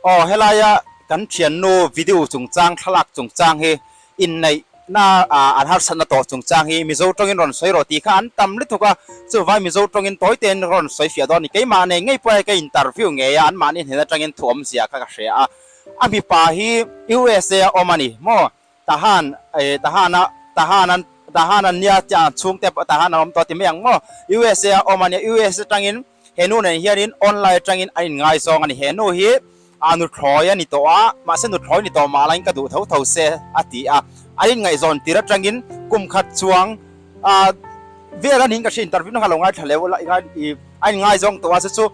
Aw helaia kan thiannu video chungchang thlalak chungchang hi inneihna an harsatna tawh chungchang hi Mizo tawngin rawn sawi rawh tih kha an tam lutuk a, chuvai Mizo tawngin tawi tein rawn sawi fiah dawn a ni. Keimah nei ngei pawh hei ka interview ngei a, anmahni hnen atangin thu awmzia kha ka hria a. A mipa hi USA a awm a ni maw? Tahan eh Tahana Tahanan Tahanan nia chiah chhungte pawh Tahan an awm tawh ti mai ang maw? USA a awm a nia, USA atangin He nu nen hianin online atangin an inngaizawng a ni. He nu hi a nuthlawi a ni tawh a, mahse nuthlawi ni tawh mah lain ka duh tho tho se a ti a. An inngaihzawn tir atangin kum khat chuang a vel a niin ka hria, interview na kha lo ngaithla leh ula i a inngaizawng tawh a, chu chu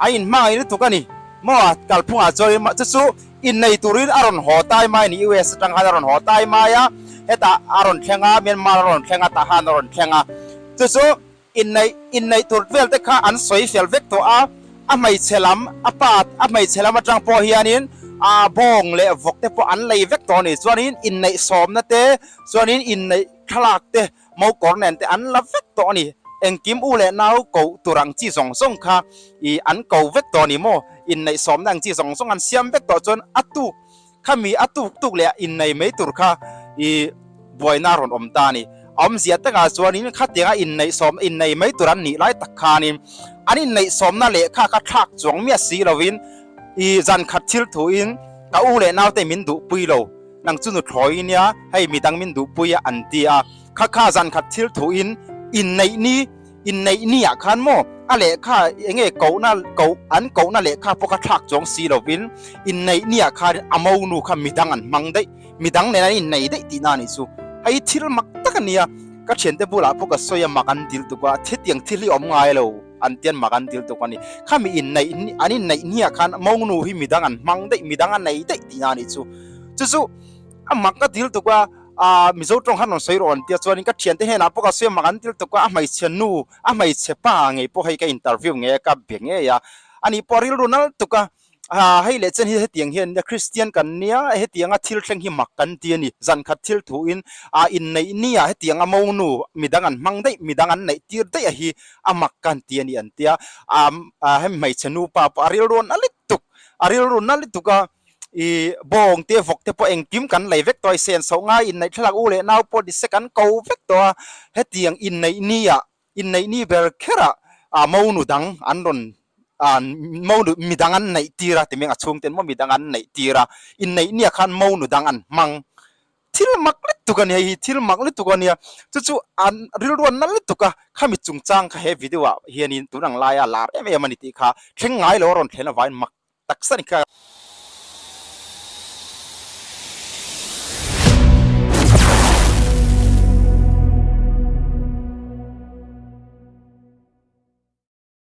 a inhmangaih lutuk a ni maw a kalphungah chuan chu chu innei turin a rawn haw tai mai a ni. US atang khan a rawn haw tai mai a, hetah a rawn thleng a, Myanmar a rawn thleng a, Tahan a rawn thleng a, chu chu Inneih inneih tur vel te kha an sawi fel vek tawh a, a hmeichhe lam a pa a hmeichhe lam atang pawh hianin a bawng leh vawk te pawh an lei vek tawh a ni. Chuanin inneih sawmna te chuanin inneih thlalak te mokawr nen te an la vek tawh a ni. Engkim u leh nau koh tur ang chi zawng zawng kha ih an ko vek tawh a ni maw? Inneih sawmna ang chi zawng zawng an siam vek tawh chuan a tuk Khami a tuk tuk leh innei mai tur kha i buaina a rawn awm ta a ni. A awmzia takah chuanin khatianga inneih sawm innei mai tur an nih lai tak khanin an inneih sawmna lehkha kha thlak chuang miah si lovin i zan khat thil thuin ka u leh naute min duhpui lo, nang chu nuthlawi nia hei midang min duhpui a an ti a. Kha kha zan khat thil thuin inneih ni Inneih ni ah khan maw a lehkha enge kohna koh an kohna lehkha pawh kha thlak chuang si lovin inneih ni ah khan a monu kha midang an hmang daih midang nen an innei daih tihna a nih chu. Hei thil mak tak a nia, ka thiante bulah pawh ka sawi a mak an dil tuk a, thetiang thil hi awm ngai lo an tian mak an dil tuk a ni. Khami inneih an inneih ni ah khan monu hi midang an hmang daih midang a nei daih tihna a nih chu. Chu chu a mak ka dil tuk a. A Mizo tawng khan rawn sawi rawh an tia chuanin ka thiante hnenah pawh ka sawi a mak an til tuk a, a hmeichhe nu, a hmeichhe pa ngei pawh hei ka interview ngei a, ka be ngei a, ani pawh rilru nal tuk a, hei leh chen hi hetiang hian nia Kristian kan nia, hetianga thil thleng hi mak kan ti a ni, zan khat thil thuin a inneih nia hetianga monu midang an hmang daih, midang an neih tir daih a hi a mak kan ti a ni an tia, a hemi hmeichhe nu pa pawh a rilru nal lutuk, a rilru nal lutuk a. I bawng te vawk te pawh engkim kan lei vek tawh a, i sen soh ngai inneih thlalak u leh nau pawh nise kan ko vek tawh a, hetiang inneih ni ah inneih ni ber kher ah ah monu dang an rawn ah monu midang an neih tir a ti mai ang a chhung ten maw midang an neih tir a, inneih ni ah khan monu dang an hmang thil mak lutuk a nia hei hi thil mak lutuk a nia chu chu an rilru an nal lutuk a khami chungchang kha he video ah hianin tun ang laia lar em em a ni tih kha thleng ngai lo a rawn thlen avangin mak taksa ni kha.